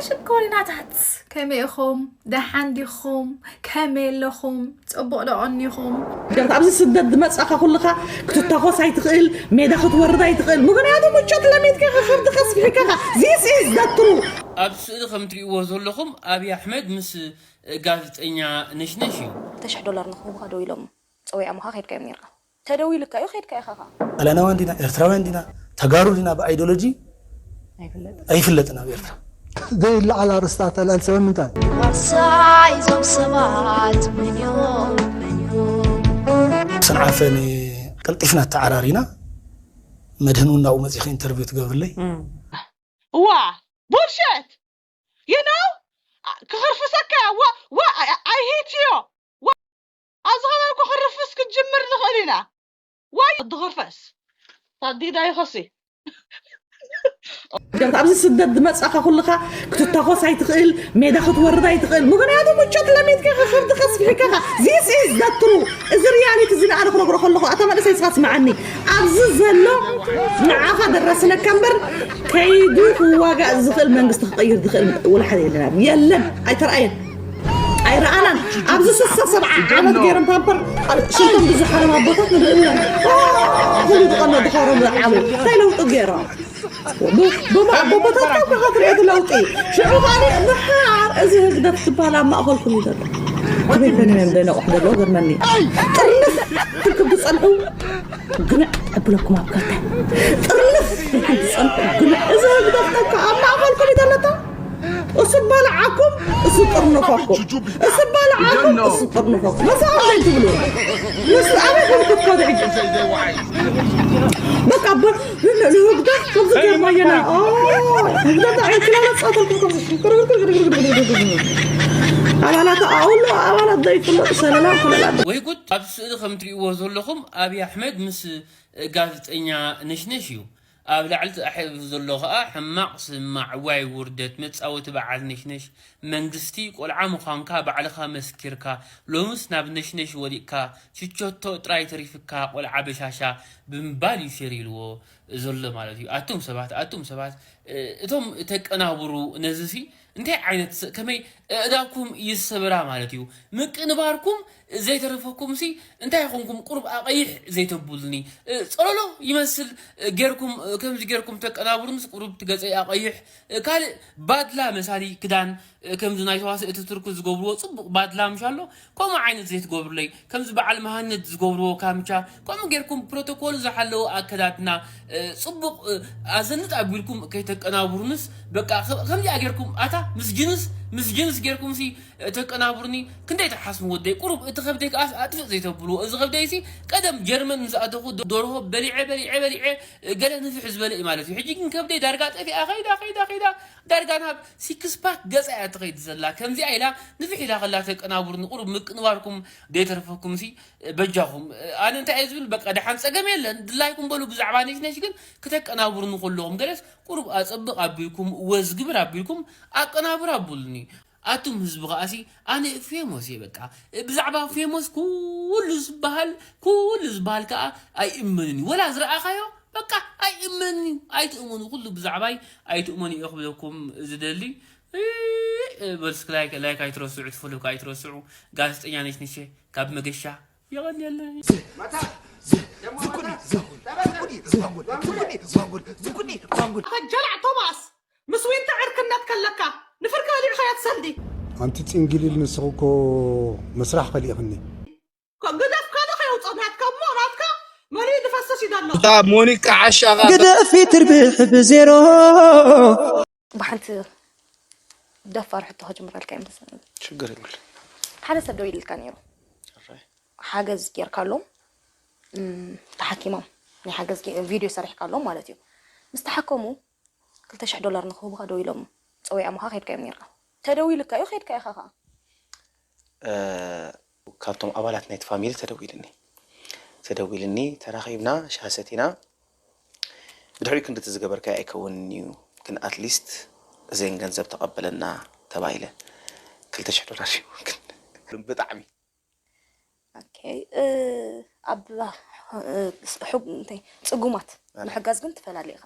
ሽኮሪናታት ከመይ ኢኹም? ደሓን ዲኹም? ከመይ ኣለኹም? ጽቡቕ ዶ ቀኒኹም? ጀርት ኣብዚ ስደት ዝመጻኻ ኩልኻ ክትታኾስ ኣይትኽእል፣ ሜዳ ክትወርድ ኣይትኽእል። ምኽንያቱ ምቾት ለሚድካ ኢኻ፣ ከብድኻ ኣስፊሕካ ኢኻ። This is the truth። ኣብ ስእሊ ከም ትሪእዎ ዘለኹም ኣብይ ኣሕመድ ምስ ጋዜጠኛ ነሽነሽ እዩ። ክልተ ሽሕ ዶላር ንኽህቡኻ ደው ኢሎም ጸዊዖምኻ ከይድካ እዮም ነይርካ። ተደዊሉካ እዩ ከይድካ ኢኻ ኸዓ። ጣልያናውያን ዲና፣ ኤርትራውያን ዲና፣ ተጋሩ ዲና ብኣይዲዮሎጂ ኣይፍለጥን። ኣይፍለጥን ኣብ ኤርትራ። ዘይለዓል ኣርእስታት ኣልዕል ሰበ ምንታይ? ዋርሳይ እዞም ሰባት መን እዮም? መን እዮም? ሰንዓፈ ቀልጢፍና ኣተዓራሪና መድህን እውን ናብኡ መጺኺ ኢንተርቪው ትገብርለይ። እዋ፣ ቡልሸት፣ you know? ክኽርፍሰካ እያ። ዋ፣ ዋ፣ I hate you። ዋ፣ ኣብዚ ኸባቢ እኮ ክርፍስ ክትጅምር ንኽእል ኢና። ዋይ ድኽርፈስ ታዲዳ ይኸሲ። ጀርት ኣብዚ ስደት ዝመጻኻ ኩልኻ ክትታኾስ ኣይትኽእል፣ ሜዳ ክትወርድ ኣይትኽእል። ምኽንያቱ ምቾት ለሚድካ ኢኻ፣ ከብድኻ ኣስፊሕካ ኢኻ። This is the truth። እዚ ሪያሊቲ እዚ ንኣነ ክነግሮ ከለኹ፣ ኣታ መንእሰይ ንስኻ ስምዓኒ። ኣብዚ ዘሎ ንዓኻ ደረስነካ እምበር ከይዱ ክዋጋእ ዝኽእል መንግስቲ ክቐይር ዝኽእል ወላ ሓደ የለን። የለን፣ ኣይተረኣየን። ኣይረኣናን። ኣብዚ ስሳ ሰብዓ ዓመት ገይሮም ፓምፐር ሽንቶም ብዝሓሎም ኣቦታት ንርኢ ኣለና። ኩሉ ዝቐነ ድኻሮም ዝዓቡ እንታይ ለውጢ ገይሮም? ብ-፣ ብማ-፣ ኣቦታትካ እኮ ኢኻ ትሪኦ እቲ ለውጢ። ሽዑ ከኣ ድሓር እዚ ህግደፍ ዝበሃል ኣብ ማእኸልኩም እዩ ዘሎ። ከመይ ኮይኖም እዮም ደነቑሕ ዘለዉ ገርመኒ። ጥርንፍ ትርክብ ዝጸንሑ ግንዕ ኣብለኩም ኣብ ከርተ። ጥርንፍ ዝጸንሑ ግንዕ እዚ ህግደፍ እኮ ኣብ ማእኸልኩም እዩ ዘሎ። እሱ በልዓኩም፣ እሱ ጥርንፈኩም። እሱ በልዓኩም፣ እሱ ጥርንፈኩም። መሳኹም ዘይትብሉ። ምስ ኣበይ ኮንኩም ክትከዱ ሕጂ? በቃ፣ ብ-፣ ን-፣ ንህግደፍ ከምዚ ገርማየና። ኦ፣ ህግደፍ እንታይ ዓይነት ክላለ ጸወተልኩም ከምዚ ሽንክርክርክርክርክርክርክርክር። ኣባላት ኣውሎ፣ ኣባላት ዘይፍለጡ ሰለላ፣ ኮለላ። ወይ ጉድ! ኣብ ስእሊ ከም ትሪእዎ ዘለኹም ኣብይ ኣሕመድ ምስ ጋዜጠኛ ነሽነሽ እዩ። ኣብ ላዕሊ ተጻሒፉ ዘሎ ኸኣ፣ ሕማቕ ስማዕ፣ ዋይ ውርደት፣ መጻወቲ በዓል ነሽነሽ፣ መንግስቲ ቆልዓ ምዃንካ ባዕልኻ መስኪርካ፣ ሎምስ ናብ ነሽነሽ ወዲቕካ፣ ችቾቶ ጥራይ ተሪፍካ፣ ቆልዓ በሻሻ ብምባል እዩ ሸር ኢልዎ ዘሎ ማለት እዩ። ኣቱም ሰባት፣ ኣቱም ሰባት፣ እ፣ እቶም ተቀናብሩ ነዚ ሲ እንታይ ዓይነት ስ-፣ ከመይ ኣእዳውኩም ይሰበራ ማለት እዩ። ምቅንባርኩም ዘይተረፈኩም ሲ እንታይ ኮንኩም ቁሩብ ኣቐይሕ ዘይተብሉኒ? እ፣ ጸለሎ ይመስል፣ እ፣ ጌርኩም፣ እ፣ ከምዚ ጌርኩም ተቀናብሩንስ ቁሩብ እቲ ገጸይ ኣቐይሕ፣ እ፣ ካልእ ባድላ መሳሊ ክዳን፣ እ፣ ከምዚ ናይ ተዋስእቲ ትርኩ ዝገብርዎ ጽቡቕ ባድላ ምሽ ኣሎ፣ ከምኡ ዓይነት ዘይትገብሩለይ። ከምዚ በዓል መሃንድ ዝገብርዎ ካምቻ፣ ከምኡ ጌርኩም ፕሮቶኮል ዝሓለወ ኣከዳድና፣ እ፣ ጽቡቕ፣ እ፣ ኣዘንጥ ኣቢልኩም ከይተቀናብሩንስ፣ በቃ፣ ከ-፣ ከምዚኣ ጌርኩም፣ ኣታ፣ ምስ ጅንስ፣ ምስ ጅንስ ጌርኩምሲ፣ እ፣ ተቀናብሩኒ፣ ክንደይ ትሓስሙ ወደይ? ቁሩብ እቲ ከብደይ ከኣስ ኣጥፍእ ዘይተብልዎ። እዚ ከብደይሲ፣ ቀደም ጀርመን ምስ ኣተኹ ዶ-፣ ደርሆ በሊዐ፣ በሊዐ፣ በሊዐ፣ እ፣ ገለ ንፍሕ ዝበለ እዩ ማለት እዩ። ሕጂ ግን ከብደይ ዳርጋ ጠፊኣ፣ ኸይዳ፣ ኸይዳ፣ ኸይዳ፣ ዳርጋ ናብ ሲክስ ፓክ ገጻ እያ ትኸይድ ዘላ። ከምዚኣ ኢላ ንፍሕ ኢላ ከላ ተቀናብሩኒ፣ ቁሩብ ምቅንባርኩም ደይተርፈኩምሲ፣ በጃኹም። ኣነ እንታይ እየ ዝብል፣ በቃ ደሓን ጸገም የለን፣ ድላይኩም በሉ ብዛዕባ ነሽነሽ፣ ግን ክተቀናብሩኒ ከለኹም ገለስ ቁሩብ ኣጸብቕ ኣቢልኩም፣ ወዝ ግብር ኣቢልኩም ኣቀናብር ኣቡሉኒ። ኣቱም ህዝቢ ከኣሲ፣ ኣነ ፌሞስ እየ በቃ። ብዛዕባ ፌሞስ ኩሉ ዝበሃል፣ ኩሉ ዝበሃል ከኣ ኣይእመንን እዩ። ወላ ዝረኣኻዮ በቃ ኣይእመንን እዩ። ኣይትእመኑ፣ ኩሉ ብዛዕባይ ኣይትእመኑ እየ ክብለኩም ዝደሊ። እ፣ በል እስኪ ላይክ፣ ላይክ ኣይትረስዑ፣ ትፈልጉ ኣይትረስዑ። ጋዜጠኛ ነሽነሽ ካብ መገሻ የቐንየለይ። ዝኩኒ ዛንጉል፣ ዝኩኒ ዛንጉል፣ ዝኩኒ ዛንጉል። ፈጀላዕ ቶማስ፣ ምስ ዊንታ ዕርክነት ከለካ ንፍርቂ በሊዕኻያ ትሰልዲ። ኣንቲ ጽንግሊል፣ ንስኺ እኮ መስራሕ ከሊእኽኒ። ግደፍ፣ ካልእ ከየውጽኦ ናትካ እሞ ናትካ መሊኡ ዝፈስስ እዩ ዘሎ። እታ ሞኒካ ዓሻ ኸኣ ግደፊ ትርብሕ ብዜሮ። ብሓንቲ ደፋር ሕቶ ክጅምረልካ እየ መሰለኒ። ሽግር የብሉን። ሓደ ሰብ ደው ኢልካ ነይሩ። ሕራይ። ሓገዝ ጌርካሎም፣ እም፣ ተሓኪሞም። ናይ ሓገዝ ጌ-፣ ቪድዮ ሰሪሕካሎም ማለት እዩ። ምስ ተሓከሙ፣ ክልተ ሽሕ ዶላር ንኽህቡኻ ደው ኢሎም ጸዊዖምኻ ከይድካ እዮም ነይርካ። ተደዊሉካ እዩ፣ ከይድካ ኢኻ ኸዓ። እ፣ ካብቶም ኣባላት ናይቲ ፋሚሊ ተደዊልኒ። ተደዊልኒ፣ ተራኺብና፣ ሻሂ ሰቲና። ብድሕሪኡ ክንዲ እቲ ዝገበርካዮ ኣይከውንን እዩ፣ ግን ኣትሊስት እዘን ገንዘብ ተቐበለና ተባሂለ። ክልተ ሽሕ ዶላር እዩ፣ ግን ብጣዕሚ። ኦኬ፣ እ፣ ኣብ፣ እ፣ ስ-፣ ሕግ-፣ እንታይ፣ ጽጉማት ኣነ። ምሕጋዝ ግን ትፈላለ ኢኻ።